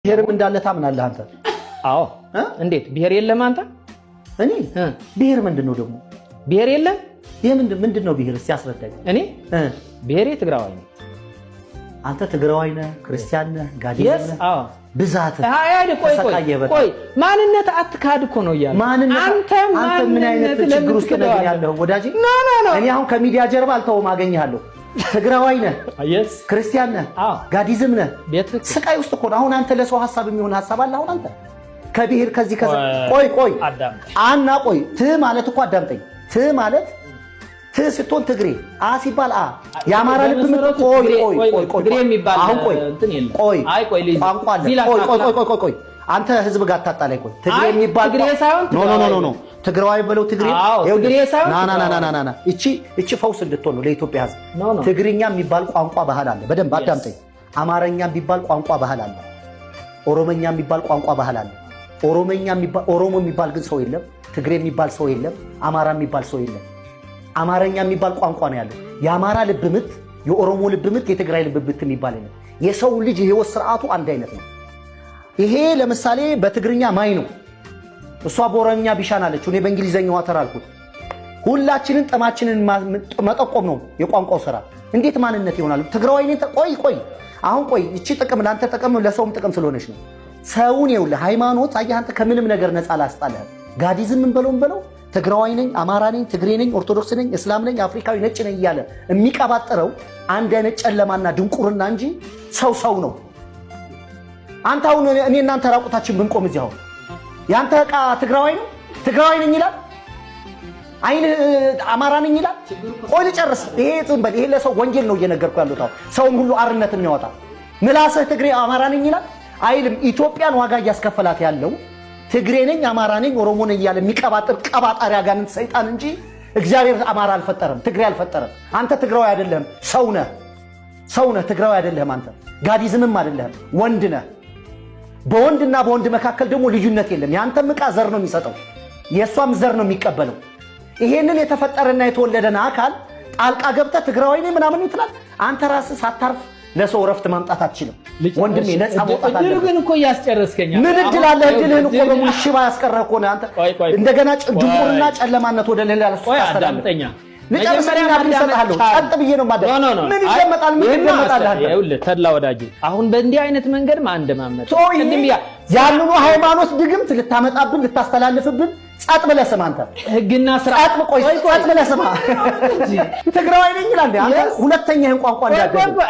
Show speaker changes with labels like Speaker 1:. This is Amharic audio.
Speaker 1: ብሔርም እንዳለ ታምናለህ አንተ?
Speaker 2: አዎ።
Speaker 1: እ?
Speaker 2: እንዴት ብሔር የለም አንተ?
Speaker 1: እኔ
Speaker 2: እ?
Speaker 1: ብሔር ምንድን ነው ደግሞ?
Speaker 2: ብሔር የለም።
Speaker 1: ይህ ምንድን ነው ብሔር? እስኪ አስረዳኝ።
Speaker 2: እኔ
Speaker 1: እ?
Speaker 2: ብሔሬ ትግራዋይ ነው።
Speaker 1: አንተ ትግራዋይ ነህ፣ ክርስቲያን ነህ፣ ጋዲዝ
Speaker 2: Yes።
Speaker 1: ነህ።
Speaker 2: አዎ።
Speaker 1: ብዛት
Speaker 2: አይ አይ፣ ቆይ ቆይ።
Speaker 1: ተሰቃየህ በጣም።
Speaker 2: ቆይ፣ ማንነት አትካድ እኮ ነው እያልኩ።
Speaker 1: ማንነት
Speaker 2: አንተ
Speaker 1: አንተ ምን አይነት
Speaker 2: ማንነት
Speaker 1: ችግር
Speaker 2: ለምን
Speaker 1: ውስጥ ነህ ግን
Speaker 2: ትክደዋለህ?
Speaker 1: ያለኸው ወዳጄ?
Speaker 2: No, no, no።
Speaker 1: እኔ አሁን ከሚዲያ ጀርባ አልተውም፣ አገኝሃለሁ። ትግራዋይ ነህ፣ ክርስቲያን ነህ፣ ጋዲዝም ነህ።
Speaker 2: ቤት
Speaker 1: ስቃይ ውስጥ እኮ ነው። አሁን አንተ ለሰው ሀሳብ የሚሆን ሀሳብ አለ። አሁን አንተ ከብሔር ከዚህ ከዛ ቆይ ቆይ
Speaker 2: አዳምጥ።
Speaker 1: አና ቆይ፣ ት ማለት እኮ አዳምጠኝ። ት ማለት ት ስትሆን ትግሬ፣ አ ሲባል አ የአማራ ልብ ምት
Speaker 2: በመሰረቱ
Speaker 1: ቆይ
Speaker 2: ትግሬ-
Speaker 1: ቆይ
Speaker 2: ቆይ
Speaker 1: ቆይ ቆይ
Speaker 2: ትግሬ የሚባል
Speaker 1: አሁን ቆይ
Speaker 2: እንትን የለም።
Speaker 1: ቆይ
Speaker 2: አይ ቆይ ልይዝ።
Speaker 1: ቋንቋ አለ።
Speaker 2: እዚህ
Speaker 1: ቆይ ቆይ
Speaker 2: ላካፍላ።
Speaker 1: ቆይ ቆይ ቆይ፣ አንተ ህዝብ ጋር አታጣላይ። ቆይ ትግሬ
Speaker 2: አይ
Speaker 1: የሚባል
Speaker 2: ትግሬ ሳይሆን
Speaker 1: No, no, no, no, no፣ ትግራዋይ በለው ትግሬ።
Speaker 2: አዎ፣
Speaker 1: ይኸውልህ፣
Speaker 2: ትግሬ ሳይሆን
Speaker 1: ና ና ና
Speaker 2: ትግራዋይ።
Speaker 1: ና ና ና፣ እቺ ፈውስ እንድትሆን ነው ለኢትዮጵያ ህዝብ።
Speaker 2: No, no።
Speaker 1: ትግርኛ የሚባል ቋንቋ ባህል አለ። በደንብ አዳምጠኝ። አማርኛ የሚባል ቋንቋ ባህል አለ። ኦሮመኛ የሚባል ቋንቋ ባህል አለ። ኦሮመኛ የሚባል፣ ኦሮሞ የሚባል ግን ሰው የለም። ትግሬ የሚባል ሰው የለም። አማራ የሚባል ሰው የለም። አማርኛ የሚባል ቋንቋ ነው ያለው። የአማራ ልብ ምት፣ የኦሮሞ ልብ ምት፣ የትግራይ ልብ ምት የሚባል የለም። የሰው ልጅ የህይወት ስርዓቱ አንድ አይነት ነው። ይሄ ለምሳሌ በትግርኛ ማይ ነው። እሷ በኦሮምኛ bishaan አለች። እኔ በእንግሊዘኛ water አልኩት። ሁላችንን ጥማችንን መጠቆም ነው የቋንቋው ስራ። እንዴት ማንነት ይሆናል? ትግራዋይ ነኝ። ቆይ ቆይ፣ አሁን ቆይ፣ እቺ ጥቅም ለአንተ ጥቅም ለሰውም ጥቅም ስለሆነች ነው። ሰውን ይኸውልህ፣ ሃይማኖት አየህ አንተ ከምንም ነገር ነፃ ላስጣልህ። ጋዲዝም ምን በለው ምን በለው፣ ትግራዋይ ነኝ፣ አማራ ነኝ፣ ትግሬ ነኝ፣ ኦርቶዶክስ ነኝ፣ እስላም ነኝ፣ አፍሪካዊ ነጭ ነኝ እያለ የሚቀባጥረው አንድ አይነት ጨለማና ድንቁርና እንጂ ሰው ሰው ነው። አንተ አሁን እኔ እናንተ ራቁታችን ብንቆም እዚህ አሁን ያንተ ዕቃ ትግራዋይ ነው፣ ትግራዋይ ነኝ ይላል። አይንህ አማራ ነኝ ይላል። ቆይ ልጨርስ። ይሄ ዝም በል። ይሄ ለሰው ወንጌል ነው እየነገርኩ ያሉት። አሁን ሰውን ሁሉ አርነት የሚያወጣ ምላስህ ትግሬ አማራ ነኝ ይላል አይልም። ኢትዮጵያን ዋጋ እያስከፈላት ያለው ትግሬ ነኝ፣ አማራ ነኝ፣ ኦሮሞ ነኝ እያለ የሚቀባጥር ቀባጣሪ አጋንንት ሰይጣን እንጂ እግዚአብሔር አማራ አልፈጠረም፣ ትግሬ አልፈጠረም። አንተ ትግራዊ አይደለህም፣ ሰው ነህ። ሰው ነህ፣ ትግራዊ አይደለህም። አንተ ጋዲዝምም አይደለህም፣ ወንድ ነህ። በወንድና በወንድ መካከል ደግሞ ልዩነት የለም። የአንተም ዕቃ ዘር ነው የሚሰጠው፣ የእሷም ዘር ነው የሚቀበለው። ይሄንን የተፈጠረና የተወለደን አካል ጣልቃ ገብተህ ትግራዋይ ነኝ ምናምን ትላለህ። አንተ ራስህ ሳታርፍ ለሰው እረፍት ማምጣት አትችልም። ወንድሜ ነፃ መውጣት
Speaker 2: እድሉ
Speaker 1: አለብህ።
Speaker 2: ግን እኮ እያስጨረስከኝ።
Speaker 1: ምን እድል አለ? እድልህን እኮ በሙሉ ሽባ ያስቀረህ እኮ ነው። አንተ
Speaker 2: ቆይ ቆይ
Speaker 1: እንደገና ድንቁርና ጨለማነት ወደ ሌላ
Speaker 2: ቆይ
Speaker 1: ታስተላልፍ።
Speaker 2: አዳምጠኛ።
Speaker 1: ልጨርስና እድል እሰጥሃለሁ። ጸጥ ብዬ ነው የማዳምጥ።
Speaker 2: No, no, no።
Speaker 1: ምን ይደመጣል? ምን
Speaker 2: ይሄማ
Speaker 1: ይደመጣል? አንተ
Speaker 2: ይኸውልህ ተድላ ወዳጄ፣ አሁን በእንዲህ አይነት መንገድ ማን እንደማመጥ
Speaker 1: ቶ ይሄ
Speaker 2: ቅድም ያ
Speaker 1: ያንኑ ሃይማኖት ድግምት ልታመጣብን ልታስተላልፍብን፣ ጸጥ ብለህ ስማ አንተ።
Speaker 2: ህግና ስርዓት
Speaker 1: ጸጥ ቆይ፣ ጸጥ ብለህ ስማ። ትግራዋይ ነኝ ይላል። አንተ ሁለተኛ ይህን ቋንቋ
Speaker 2: ቆይ ቆይ
Speaker 1: እንዳትደግም።
Speaker 2: ቆይ።